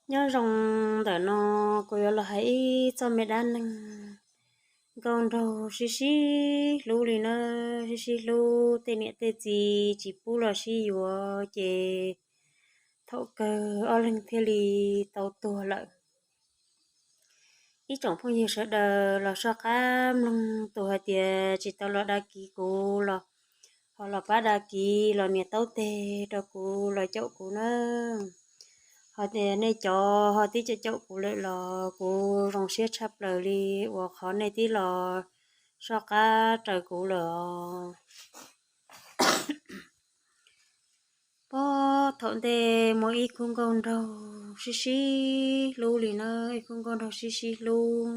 Nyob zoo ntawm no kuv yuav los hais ib txoj me dab neeg nkauj nraug sib sib hlub li na, sib sib hlub tej niam tej txiv tsis pub los sib yuav ces thaum kawg ob leeg thiaj li tau tuag lawm. Ib tsoom phooj ywg sawv daws los soj qab mloog, tus hais tias tsis tau los dag kiv kuv los ho los pab dag kiv los nias taub teg rau kuv los caum kuv na. Ho tias nej cov ho tib caum caum kuv lawm los kuv zoo siab tshaj plaws li uas qhov nej tib los soj qab raws kuv lawm os. Puag thaum ntej muaj ib khub nkauj nraug sib sib hlub li na, ib khub nkauj nraug sib sib hlub,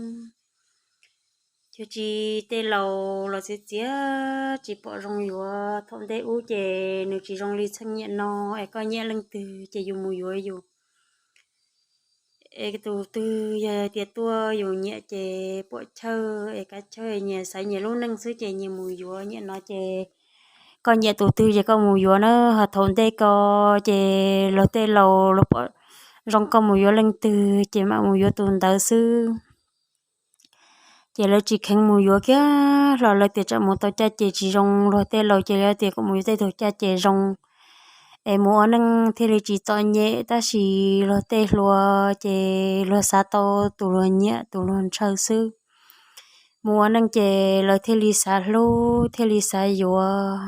ces tsis tej laus los txiav txiav tsis pom zoo yuav. Thaum ntej ub ces nws tsis zoo li txheej niaj no, es koj nyiam leej twg ces yus mus yuav yus. Es tus twg yog tias tuaj yus nyiam ces puam chawj es kav chawj nyias xaiv nyias lub neej xwb ces nyias mus yuav. Niaj no ces koj nyiam tus twg ces koj mus yuav na. Ho thaum ntej ko ces luag tej laus luag pom zoo koj mus yuav leej twg ces mam mus yuav tus ntawd xwb. Ces lawv tsis kheev mus yuav kiag hlo, lawv tias tsam mus tau caj ces tsis zoo. Luag tej laus ces lawv tias kom mus yuav tej tug caj ces zoo, es mus ua neej thiaj li tsis txom nyem. Tab sis luag tej hluas ces luag xav tau tus luag nyiam tus luag ntshaw xwb. Mus ua neej ces lawv thiaj li xav hlub thiaj li xav yuav.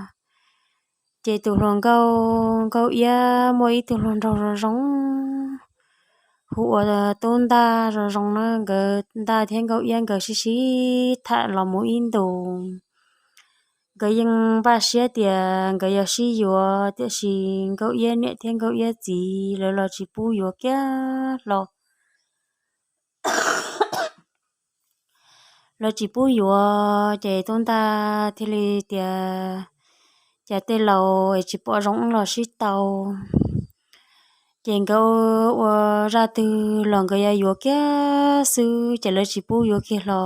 Ces tus hluas nkauj, nkauj iab muaj ib tug hluas nraug zoo zoo, hu ua tub ntaj zoo zoo na. Nkawd ntaj thiab nkauj iab nkawd sib sib tham los mus ib ntus. Nkawd yeej npaj siab tias nkawd yuav sib yuav, tiam sis nkauj iab niam thiab nkauj iab txiv lawv los tsis pub yuav kiag hlo. Lawv tsis pub yuav ces tub ntaj thiaj li tias, cas tej laus es tsis pom zoo los sib tau. Ces nkawd ua zaj twg los nkawd yuav yuav kiag xwb ces lawv tsis pub yuav kiag hlo.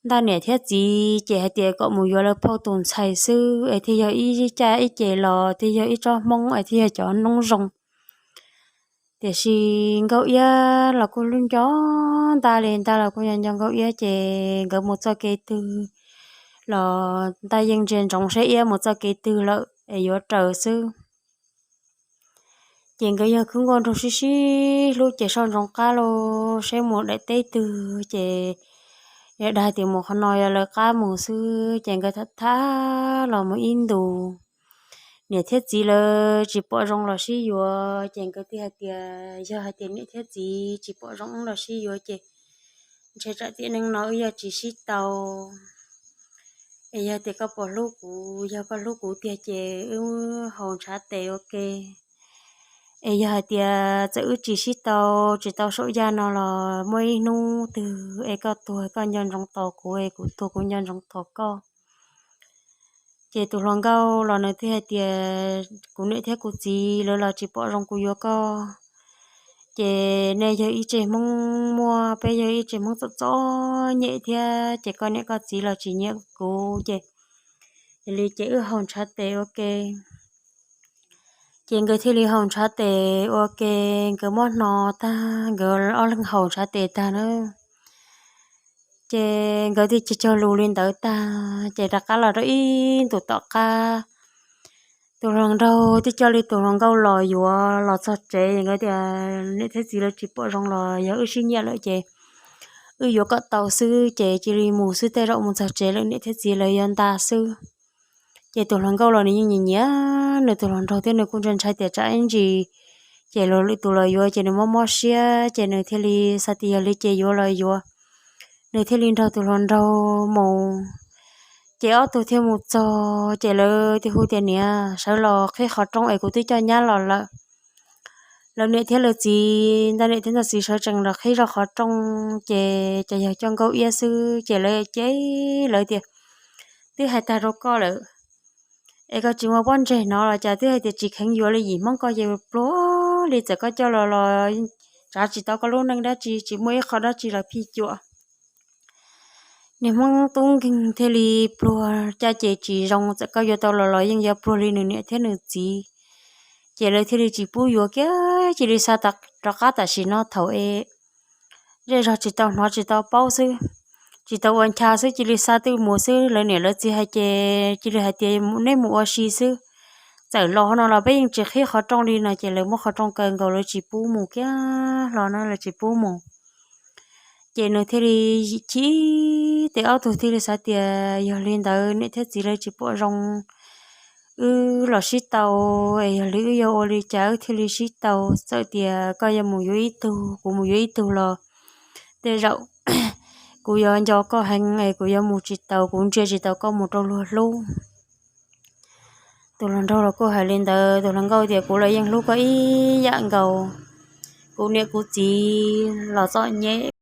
Ntaj niam thiab txiv ces hais tias kom mus yuav lawv phauj tus ntxhais xwb es thiaj yog ib caj ib ces los thiaj yog ib tsob hmoob es thiaj yog cov noob zoo. Tiam sis nkauj iab los kuj hlub nco ntaj li, ntaj los kuj nco nco nkauj iab, ces nkawd mus txoj kev twg los ntaj yeej ntsia ntsoov saib iab mus txoj kev twg lawm es yuav raws xwb. Ces nkawd yog khub nkauj nraug sib sib hlub ces soj ntsoov qab los saib mus daim teb twg ces yog dag tias mus qhov no yog lawv qab mus xwb. Ces nkawd tham tham los mus ib ntus, niam thiab txiv lawv tsis pom zoo los sib yuav, ces nkawd thiaj hais tias yog hais tias niam thiab txiv tsis pom zoo los sib yuav ces ntshe tsam tiam neej no wb yuav tsis sib tau. Es yog tias koj puas hlub kuv, yog koj hlub kuv tiag ces wb haus ntshav tes ua ke. Es yog hais tias txawm wb tsis sib tau, tsis tau saum yaj no los muaj ib hnub twg es koj tuag koj nco ntsoov tos kuv es kuv tuag kuv nco ntsoov tos koj. Ces tus hluas nkauj los nws thiaj hais tias kuv niam thiab kuv txiv lawv los tsis pom zoo kuv yuav koj, ces nej yog ib tsev hmoob muaj, peb yog ib tsev hmoob txom txom nyem thiab ces koj niam koj txiv los tsis nyiam kuv ces, ces li ces wb haus ntshav tes ua ke. Ces nkawd thiaj li haus ntshav tes ua ke, nkawd muab hno tag, nkawd ob leeg haus ntshav tes tag na. Ces nkawd thiaj cog lus li ntawd tag ces rov qab los rau ib ntus tom qab, tus hluas nraug thiaj coj li tus hluas nkauj los yuav. Los txog tsev nkawd tias niam thiab txiv lawv tsis pom zoo los yog wb sib nyiam lawm ces wb yuav kom tau xwb ces cia li mus xwb, tej zaum mus txog tsev lawm niam thiab txiv lawv yuav nta xwb. Ces tus hluas nkauj los nws yeej nyiam nyiam nws tus hluas nraug thiab nws kuj ntshai ntshai tias tsam ib ntsis ces luag lwm tus los yuav ces nws mob mob siab ces nws thiaj li xav tias yog li ces yuav los yuav. Nws thiaj li nrog tus hluas nraug mus. Ces ob tug thiaj mus txog ces lawv thiaj hu tias niam, sawv los qhib qhov rooj es kuv twb coj nyab los lawm. Lawv niam thiab lawv txiv, ntaj niam thiab ntaj txiv sawv tsees los qhib zoj qhov rooj ces cas yog coj nkauj iab xwb ces lawv cem, lawv tias twb hais tag rau koj lawm es koj tsis muaj pob ntseg hnov los cas twb hais tias tsis kheev yuav li, yim hmoob koj ces pluag li, txawm koj coj los los tsav tsis tau koj lub neej dab tsi, tsis muaj ib qho dab tsi los phij cuam. Niag hmoob tub nkeeg thiaj li pluag, caj ces tsis zoo, txawm koj yuav tau los los yeej yuav pluag li nws niam thiab nws txiv. Ces lawv thiaj li tsis pub yuav kiag, cia li xa tag rov qab tam sim no thaum es zej zog tsis tau hnov tsis tau paub xwb, tsis tau ua ncha xwb, cia li xa twj mus xwb. Lawv niam lawv txiv hais ces cia li hais tias neb mus ua si xwb, txawm los no los peb yeej tsis qhib qhov rooj li no. Ces lawv muab qhov rooj kaw nkaus, lawv tsis pub mus kiag hlo na, lawv tsis pub mus. Ces nws thiaj li chim, ces ob tug thiaj li xav tias yog li ntawd niam thiab txiv lawv tsis pom zoo wb los sib tau, es yog li wb yuav ua li cas wb thiaj li sib tau? Txawm tias koj yuav mus yuav ib tug, kuv mus yuav ib tug los tej zaum kuv yuav nco koj heev es kuv yuav mus tsis taus, kuv ntsia tsis taus koj mus rau luag hlub. Tus hluas nraug los kuj hais li ntawd, tus hluas nkauj tias kuv los yeej hlub koj ib yam nkaus, kuv niam kuv txiv los txom nyem